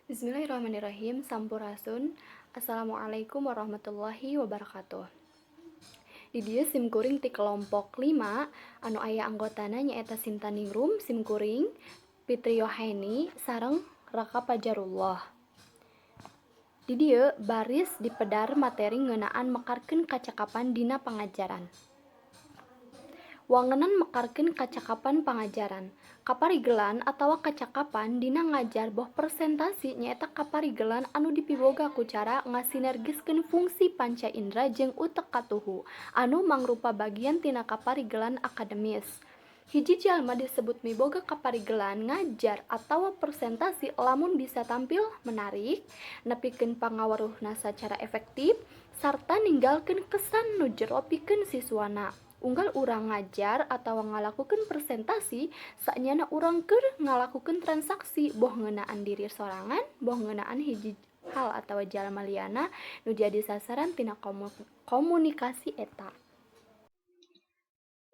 Bismillahirrahmanirrahim. Sampurasun. Assalamualaikum warahmatullahi wabarakatuh. Di dieu sim kuring ti kelompok 5 anu aya anggotana nyaeta Sinta Ningrum, sim kuring, Fitri Yoheni sareng Raka Pajarullah. Di dieu baris dipedar materi ngeunaan mekarkeun kacakapan dina pangajaran. Wangenan mekarkeun kacakapan pangajaran. Kaparigelan atawa kacakapan dina ngajar boh presentasi nyaeta kaparigelan anu dipiboga ku cara ngasinergiskeun fungsi panca indra jeung utek katuhu anu mangrupa bagian tina kaparigelan akademis. Hiji jalma disebut miboga kaparigelan ngajar atawa presentasi lamun bisa tampil menarik, nepikeun pangaweruhna sacara efektif, sarta ninggalkeun kesan nu jero pikeun siswana. Unggal urang ngajar atawa ngalakukeun presentasi, saenyana urang keur ngalakukeun transaksi boh ngeunaan diri sorangan, boh ngeunaan hiji hal atawa jalma liana nu jadi sasaran tina komunikasi eta.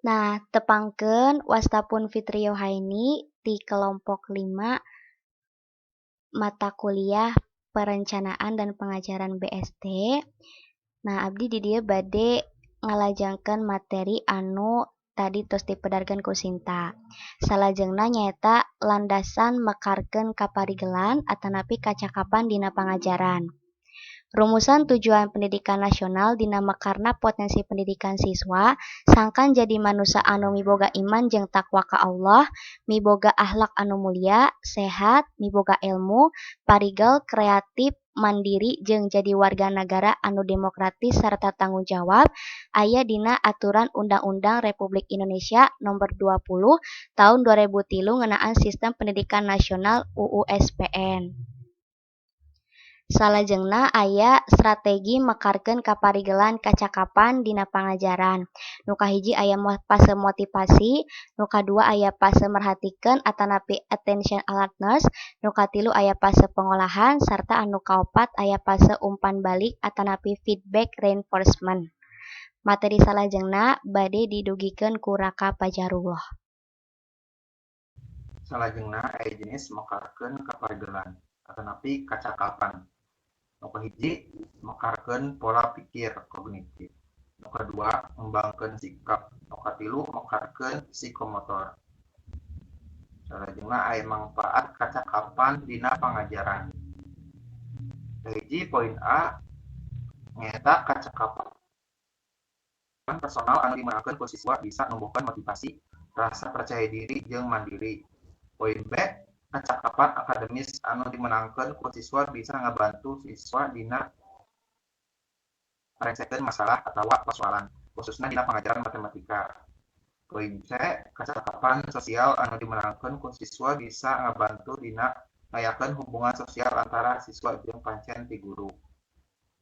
Nah, tepangkeun wasta pun Fitri Yohaini ti kelompok 5 mata kuliah Perencanaan dan Pengajaran BST. Nah, abdi di dieu bade ngalajengkeun materi anu tadi tos dipedarkeun ku Sinta. Salajengna nyaeta landasan mekarkeun kaparigelan atanapi kacakapan dina pangajaran. Rumusan tujuan pendidikan nasional dina mekarna potensi pendidikan siswa sangkan jadi manusa anu miboga iman jeung takwa ka Allah, miboga akhlak anu mulia, sehat, miboga ilmu, parigel, kreatif, mandiri jeung jadi warga nagara anu demokratis sarta tanggung jawab aya dina Aturan Undang-Undang Republik Indonesia Nomor 20 Tahun 2003 ngeunaan Sistem Pendidikan Nasional UU SPN. Salajengna aya strategi mekarkeun kaparigelan kacakapan dina pangajaran. Nu kahiji aya fase motivasi, nu kadua aya fase merhatikeun atanapi attention alertness, nu katilu aya fase pengolahan, sarta anu kaopat aya fase umpan balik atanapi feedback reinforcement. Materi salajengna bade didugikeun ku Raka Pajarullah. Salajengna aya jenis mekarkeun kaparigelan atanapi kacakapan. Nu kahiji, mekarkeun pola pikir kognitif. Nu kadua, ngembangkeun sikap. Nu katilu, mekarkeun psikomotor. Salajengna aya mangpaat kacakapan dina pangajaran. Kahiji, poin A nyaeta kacakapan personal anu dimeunangkeun ku siswa bisa numbuhkeun motivasi, rasa percaya diri jeung mandiri. Poin B, kacakapan akademis anu dimeunangkeun ku siswa bisa ngabantu siswa dina marengsekeun masalah atawa persoalan, khususna dina pangajaran matematika. Poin C, kacakapan sosial anu dimeunangkeun ku siswa bisa ngabantu dina ngayakeun hubungan sosial antara siswa jeung pancen ti guru.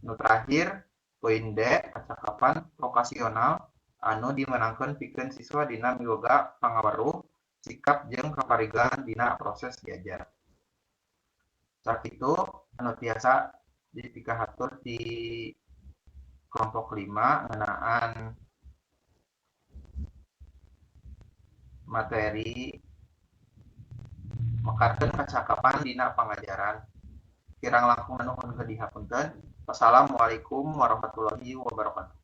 Nu terakhir, poin D, kacakapan vokasional anu dimeunangkeun pikeun siswa dina miboga pangaweruh, sikap jeung kaparigelan dina proses diajar. Sakitu anu tiasa dipikahatur ti kelompok 5 ngeunaan materi mekarkeun kacakapan dina pangajaran. Kirang langkung nuhun ke dihapunten. Wassalamualaikum warahmatullahi wabarakatuh.